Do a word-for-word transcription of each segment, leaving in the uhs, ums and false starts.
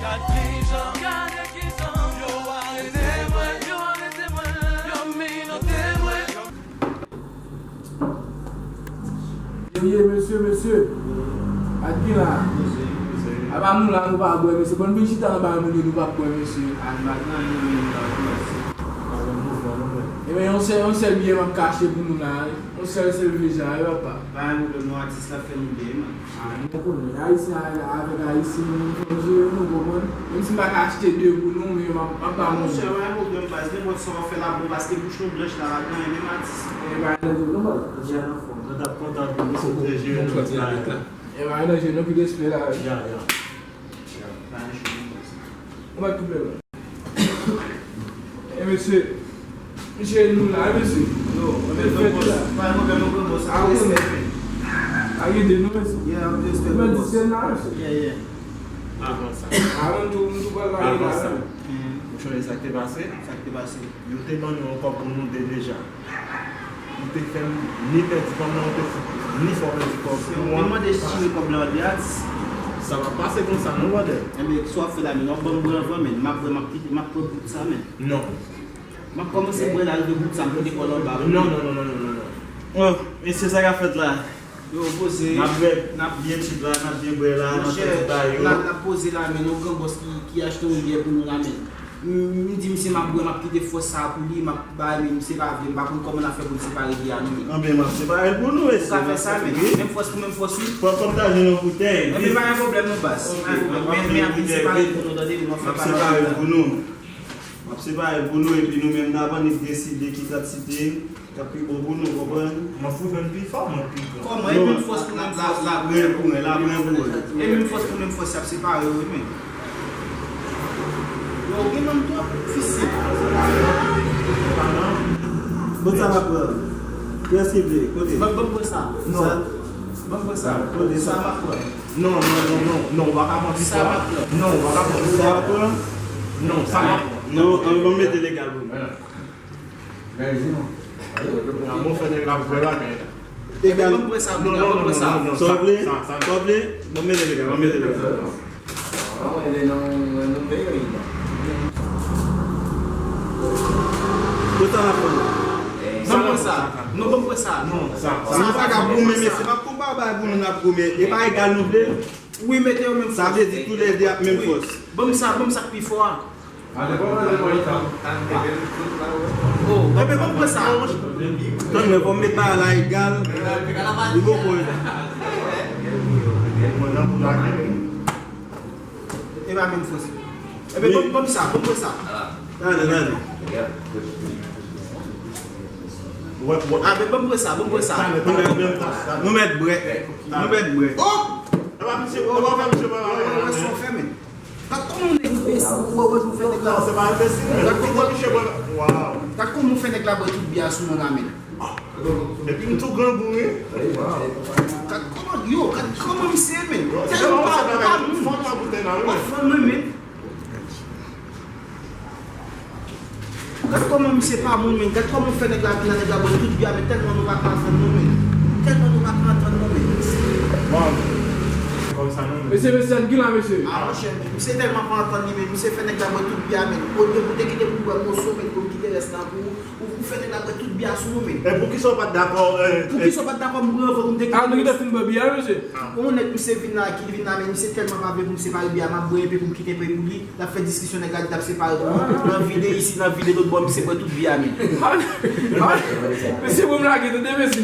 Gade kijan, gade kijan yo arete mwen, yo arete mwen, yo minote mwen. Yo ye, mesye, mesye. Ak ki la? Apa nou la, nou pa bwè, mesye. Bon, vin chita anba moun yo, nou pa bwè, mesye. Ebyen, yon sèl, yon sèl biyè m ap kache pou nou la, wi. Yon sèl, sèl vija, wi, papa. Pa gen pwoblèm non, atis la fè nou byen, man. Ah, nou konnen, Ayisyen a, avèk Ayisyen, nou fò jere nou, konprann? Menm si m pa ka achte de pou nou, men m ap, m ap ba nou. Monchè, pa gen pwoblèm, baz, nenpòt sa w ap fè la bon, paske bouch nou blanch la, pa gen anyen, menm atis. E pa gen anyen, non, baz. Jè an fòm, nou t ap kontan pou nou, se jere nou la. E pa gen anyen, non, pi respè la, wi. Ya, ya. Ya, pa gen anyen, non, baz. Ou pa koupe, non. E mesye, mesye nou la, mesye. Yo, men fèt la. Pa gen pwoblèm, non, granmòs. A, wi. Respè, men. A, gen de nou, mesye. Yeah, respè, granmòs. Mwen di se la, mesye. Yeah, yeah. Avan sa. Avan tou, m tou pral pale la. Avan sa. Ou sonje sa k te pase? Sa k te pase? Yo te ban nou yon kòb pou nou de deja. Ou te fè m ni pèdi kòb nan, ou te fout ni fè w pèdi kòb. Se ou ki mande si tire kòb la, de atis. Sa pa pase konsa, non, brother. Enben, sa w ap fè la, men w ap ban m bwè anvan, men. M ap bwè, m ap kite, m ap pran bout sa, men. Non. M ap kòmanse bwè la, rive bout sa, m pote kò l anba. Non, non, non, non, non, non, non. Oh, mesye, sa k ap fèt la? Yo, poze. N ap bwè, n ap byen chita, n ap byen bwè la, n ap fè ti bagay yo. Monchè, n ap, n ap poze la, men yon granbòs ki, ki achte yon biyè pou nou la, men. M, m di misye m ap bwè, m ap kite fòs sa a pou li, m ap bay, men misye pa vle, m pa konn kòman n ap fè pou n separe biyè a, non, men. Anben, m ap separe l pou nou, mesye. Ou ka fè sa, men. Wi. Menm fòs pou menm fòs, wi. Fò, fò m ta jwenn yon boutèy, wi. Anben, pa gen pwoblèm, non, baz. Pa gen pwoblèm. Men, men ap separe l pou nou, tande, nou ap fè bagay la. M ap separe l pou nou. M ap separe l pou nou, epi nou menm, n ap annik deside ki kantite k ap pi bon pou nou, konprann? M ap fout vin pi fò, mwen pi gran. Kòman? E menm fòs pou menm fòs. L ap pran pou mwen, l ap pran pou mwen. E menm fòs pou menm fòs, y ap separe yo, wi, men. Yo, gen nonm twòp, difisil. Bon, sa m ap pran. Kiyès ki vle? Kote? Ban, ban m pran sa. Non. Sa, ban m pran sa. Kote sa? Sa m ap pran. Non, non, non, non, non, ou pa ka pran ti sa. Non, ou pa ka pran ti sa. Non, sa m ap pran. Non, an, ban m mete legal pou mwen. Mèsi non. Mwen fè nèg la vwè bagay la. Egal. Ban m pran sa, non, non, non, non, non, sa w vle? Sa w vle? Ban m mete legal, ban m mete legal. Kote sa n ap pran? Ban m pran sa. Non, ban m pran sa. Non, sa, sa. Sa pa ka goumen, mesye. M ap konpa bagay pou nou n ap goumen. E pa egal nou vle? Wi, mete yo menm fòs. Sa vle di toulède ap menm fòs. Ban m sa, ban m sa k pi fò a. Oh, enben, ban m pran sa. Tann mwen, fò m met bagay la egal. Li poko. E pa menm fòs. Enben, ban m, ban m sa, ban m pran sa. Gade, gade. Ah, men ban m pran sa, ban m pran sa. Nou mèt, nou mèt bwè. Nou mèt bwè. Oh! Epa misye, epa fè misye pa. Wè, wè, wè, sa w fè, men. Gad kòman yon nèg enbesil, wè, wè, nou fè nèg la. Non, se pa enbesil, men. Gad kòman, gad kòman w fè nèg la bwè tout biyè a sou mwen la, men. Epi m tou grangou, wi. Gad kòman, yo, gad kòman misye, men. Tèlman pa, pa moun. Fò nan boutèy la, wi, men. Pa fann mwen, men. Gad kòman misye pa moun, men. Gad kòman w fè nèg la vin la, nèg la bwè tout biyè a, men tèlman nou pa ka antann nou, men. Tèlman nou pa ka antann nou, men. Bon. Kòm sa, non, men. Mesye, mesye, ann gila, mesye. Ah, monchè, men. Misye tèlman pa antann li, men. Misye fè nèg la bwè tout biyè a, men. Olye pou te kite pou bwè moso, men, pou m kite rès la pou ou. Ou, ou fè nèg la bwè tout biyè a sou ou, men. E poukisa w pa t dakò, eh, poukisa w pa t dakò m pran anvan pou m te kite. Ah, nou gentan fin bwè biyè a, mesye. Yon nèg misye vin la, ki vin la, men misye tèlman pa vle pou m separe biyè a, m ap bwè enpe pou m kite enpe pou li. L ap fè diskisyon, nèg la di l ap separe pou mwen. Nan vide isi, nan vide lòt bò, misye bwè tout biyè a, men. Mesye, bon, m lage, tande, mesye.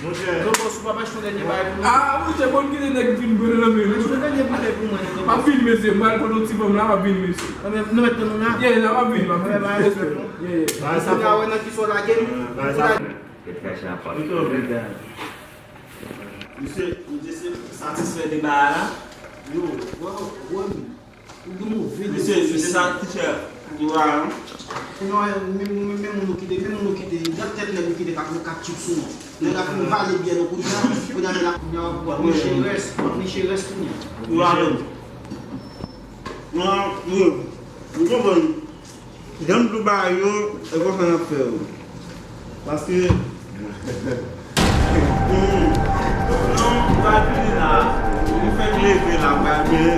Monchè. Granbòs, ou p ap achte yon dènye bagay pou mwen? Ah, monchè, bon, kite nèg vin bwè nan men nou. Achte yon dènye boutèy pou mwen, non, granbòs. M ap vin, mesye. M pral konn yon ti fanm la, m ap vin, mesye. Anben, nou mèt tann nou la. Yeah, la, m ap vin, m ap vin. Anben, pa gen pwoblèm, non. Yeah, yeah. Bagay sa fò. Ou wè nan kisa w lage m? Bagay sa fò. Misye, misye se satisfè de bagay la. Yo, wè, wè, ou gen move de. Misye, misye sa ti chè. Ou wè, non? Non, men, men, men moun ou kite, men moun ou kite, gad tèt nèg ou kite k ap yon kat chip sou nou. Nèg la fin vale biyè nou kounye a, kounye a, kounye a, w ap niche rès, w ap niche rès kounye a. Ou wè, non? Non, non, ou konprann. Jan m di w bagay yo, e konsa n ap fè yo. Paske, hmm, non, m pral vini la. M fèk leve la, m pral vini.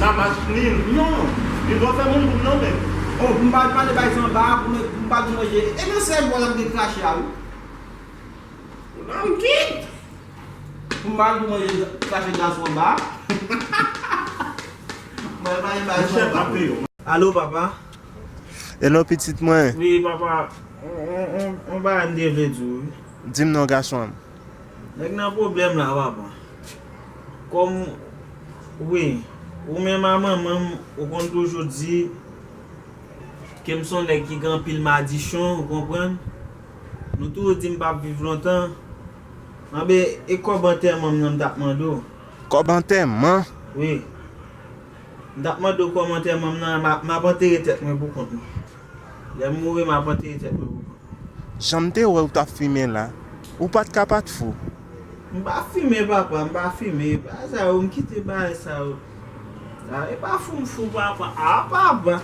Mamas ni. Non. Li pa fè moun pou m non, men. Oh, pou m pa pale bay sa anba, pou m, pou m pa di manje. E nan sèl bò l ap gen krache a, wi. Nan ki? Pou m pa di manje krache gason anba. Mwen pa gen bay sa anba. Alo, papa. Hello, pitit mwen. Wi, papa. On, on, on, on bagay m te vle di w, wi. Di m non, gason an m. Nèg nan pwoblèm la, papa. Kòm, wi, ou menm a manman m, ou konn toujou di ke m se yon nèg ki gen anpil madichon, ou konprann? Nou toujou di m p ap viv lontan. Anben, e kòb antèman m nan m t ap mande w? Kòb antèman? Wi. M t ap mande w kòb antèman m nan, m ap, m ap antere tèt mwen pou kont mwen. Lè m mouri, m ap antere tèt mwen pou kont mwen. Jan m te wè w t ap fimen la, ou pa t ka pa t fou. M pa fimen, papa, m pa fimen. Bagay sa yo, m kite bagay sa yo. Sa, e pa fou m fou, papa. A, papa.